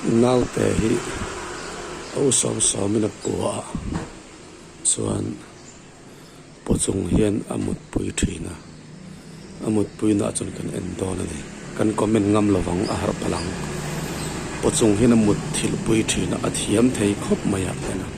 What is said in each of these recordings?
Naute hi a u sawm sawmin a pua a chuan paw chung hian a mutpui thin a a mutpui naah chuan kan en dawn a ni kan comment ngam lovang a harh palh ang paw chung hian a mut thilh pui thin a a thiam thei khawp mai ah hian a.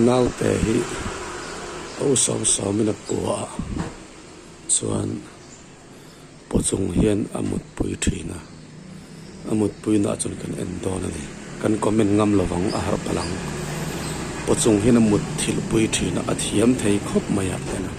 Naute hi a u sawm sawmin a pua a chuan paw chung hian a mutpui thin a a mutpui naah chuan kan en dawn a ni kan comment ngam lovang a harh palh ang paw chung hian a mut thilh pui thin a a thiam thei khawp mai ah hian a.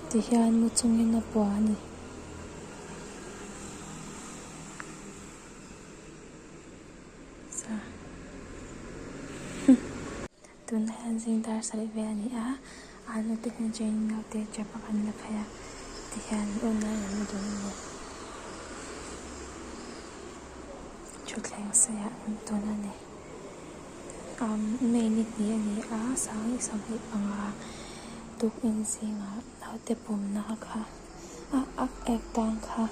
Tihian mu chungin a pua a ni. Tunah hian zing dar sarih vel a ni a, a hnute hian training naute tap a kan la phei a tihian unau an la dun a ni. Thutthleng seiah an tawn a ni. Umm May ni hnih a ni a sanghnih 25 tukin zingah naute pumna kha a ak ek tang kha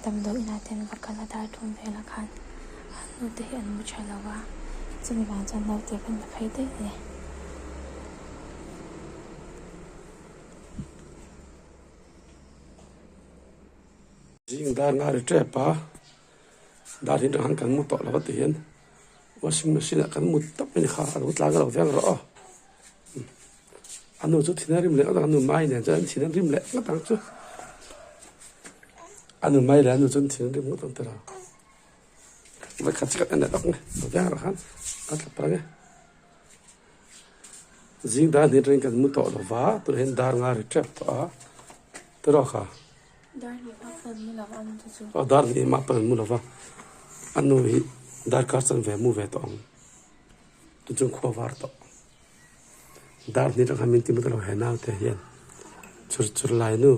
damdawi inah te an va kal a dar thum velah khan a hnute hi an mu tha lo a chumi vang chuan naute kan la phei daih a ni. Zing dar nga ri tep a dar hi rang kan mu tawh lo a ti hian washing machine ah kan mut tawp mai kha a lo tlang a lo veng rawh aw a nu chu thin a rim leh ngawt ang a nu mai nen chuan an thin a rim leh ngawt ang chu a nu mai leh a nu chu an thin a rim ngawt ang tiraw. Vawikhat chu kan en leh lawk nge veng ah khan a tla palh ang e. Zing dar hnih atangin kan mu tawh lo va tunah hian dar nga ri tep tawh a tiraw kha. Aw dar hnih mah pawn an mu lo va a nu hi darkar chanve a mu ve tawh ang chu chuan khua var tawh. Dar hnih atang khan min ti mu ta lo he naute hian chur chur lai nu.